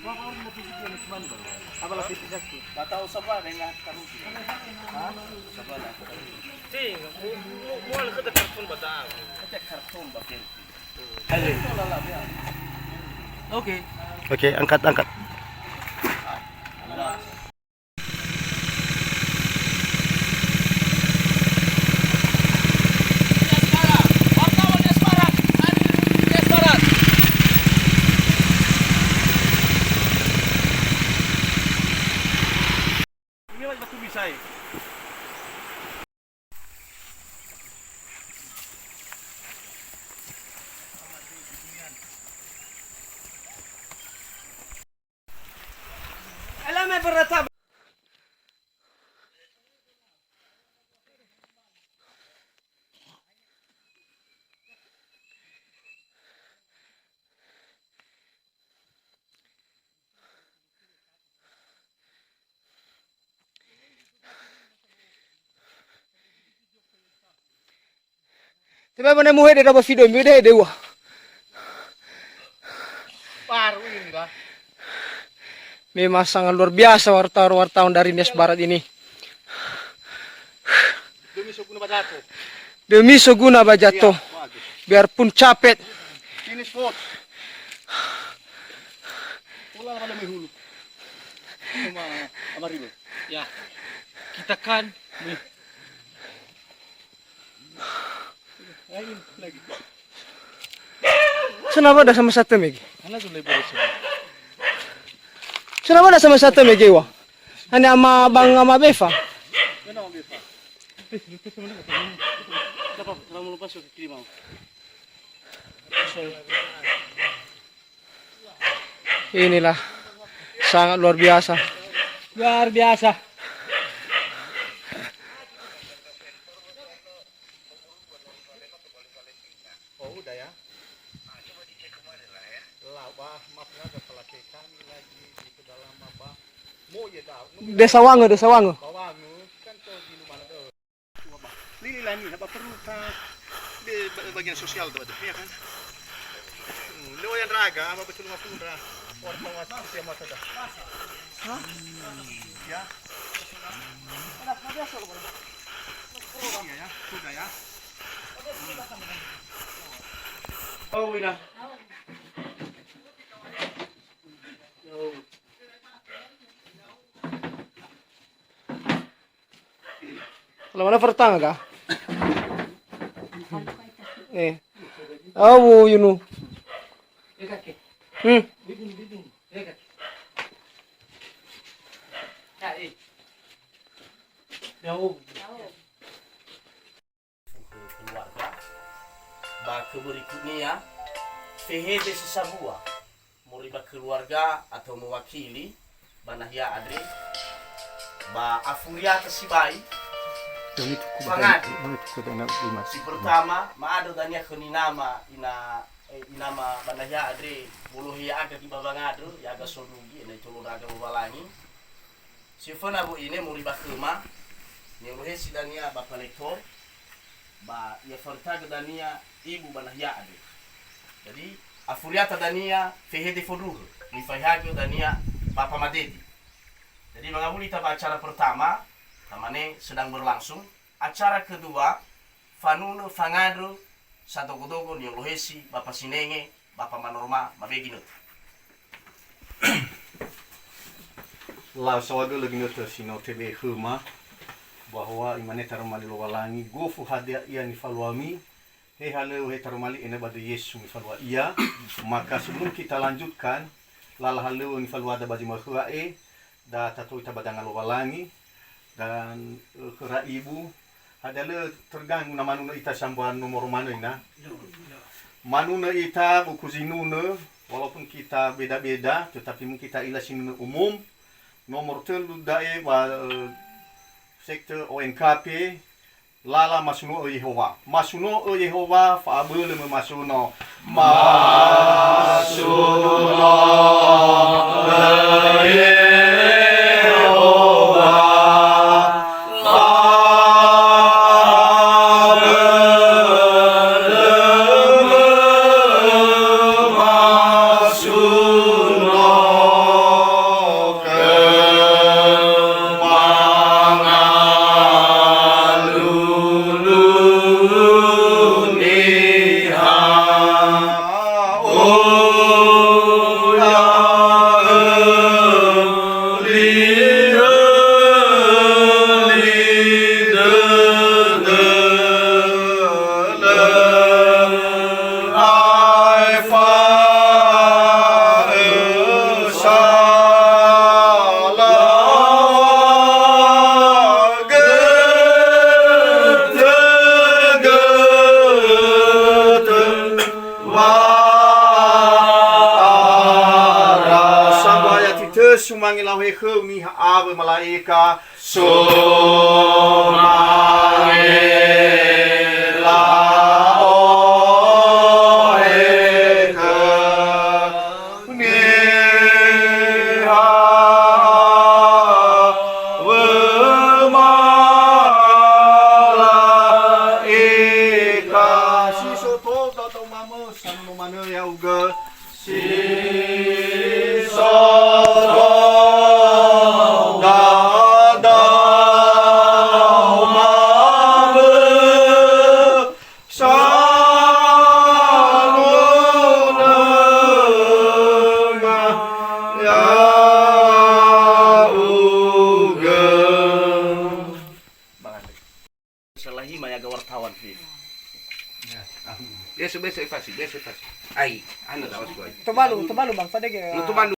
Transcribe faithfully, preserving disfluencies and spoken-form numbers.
Ba tahu sabar dengan karung. Hah? Sabar lah. Ting, mu, mu, mu, mu, kartun ba. Oke. Oke, angkat, angkat. Ini lagi batu misai. Tebe bane muhede da ba fido mi de dewa. Baru ini, Bang. Memang sangat luar biasa wartawan-wartawan dari Nias Barat ini. Demi Soguna Bajato. Demi Soguna Bajato. Iya, bagus. Biarpun capek. Ini sport. Pulang pada Mehulu. Sama Amaribo. Ya. Kita kan nih. Lain lagi. Senapa da sama satu mege? Sana tu lebih resiko. Senapa da sama satu mege wa? Hanya ama bang ama befa. Kenapa befa? Dapat kalau mau lepas ke kiri mau. Inilah sangat luar biasa. Luar biasa. Oh, udah ya. Lah, bah, maaf ya, ada pelaki kami lagi di pedalaman, bah. Mau ya dah. Desa Wange, Desa Wange. Bawange, kan tuh di rumah ada. Lili lani, apa perlu ta-, be-, ba-, bagian sosial tu ada, ya kan? Hmm, leo yang raga, apa betul lima puluh dah. Wartawan siapa saja. Hah? Ya. Iya, ya, sudah ya. Oh, Wina. Oh. Kalau mana pertama kah? Eh. Awu Yunu. Hmm. Keluarga. Ba keberikutnya, fehede sesabua. Moroi ba keluarga atau mewakili ba nahia andre, ba afuriata sibai. Fangadu. Si pertama, ma'andrö dania khö ninama, ina, eh, inama ba nahia andre, molohe ya'aga gi ba wangandrö, ya'aga sondugi, ena'ö itolo ndra'aga Lowalangi. Si föna wö'ine moroi ba khöma, ni'olohesi dania ba palektor, ba i'afarötagö dania ibu ba nahia andre. Jadi, afuriata dania fehede fondruhö, nifaehagö dania Bapa Madedi. Jadi, mangawuli ita ba acara pertama, tamane sedang berlangsung. Acara kedua, fanunö fangandrö sadogo-dogo ni'olohesi Bapa Sinenge, Bapa Manorma, mawegi nötö. Lau saohagölö ginötö si no tebe khöma, bahwa imane Taroma Li Lowalangi, gofu hadia ia nifaluami, he halöŵö, he Taroma Li, ena'ö ba döi Yesu nifalua ia. Maka sebelum kita lanjutkan, lala halöŵö nifaluada ba zi ma'ökhö a'e, da tatoi tabadanga Lowalangi, dan, eh, khöra ibu, hadia lö terganggu na manunö ita sambua nomor manö ina? Manunö ita buku zinunö, walaupun kita beda-beda, tetapi mungkin kita ila sinunö umum. Nomor tölu da'e ba, eh, sekte O N K P, lala Masuno'ö Yehowa. Masuno'ö Yehowa, fa'abölö mömasuno. Masuno'ö Yehowa, fa'abölö mömasuno. Sumange lau he khöu niha awö mala'ika. Sumange lau he khöu niha awö mala'ika. Si so tou da'ö manö, sanunu manö ya'ugö. Si so tou da'ö manö, sanunu ya'ugö. Salahi mayaga wartawan, Fi. Beso, beso, Eva, si, beso, Eva, si. Ai, anu, tawas, boy. Tobalu, tobalu, Bang. Fadege. No, tobalu.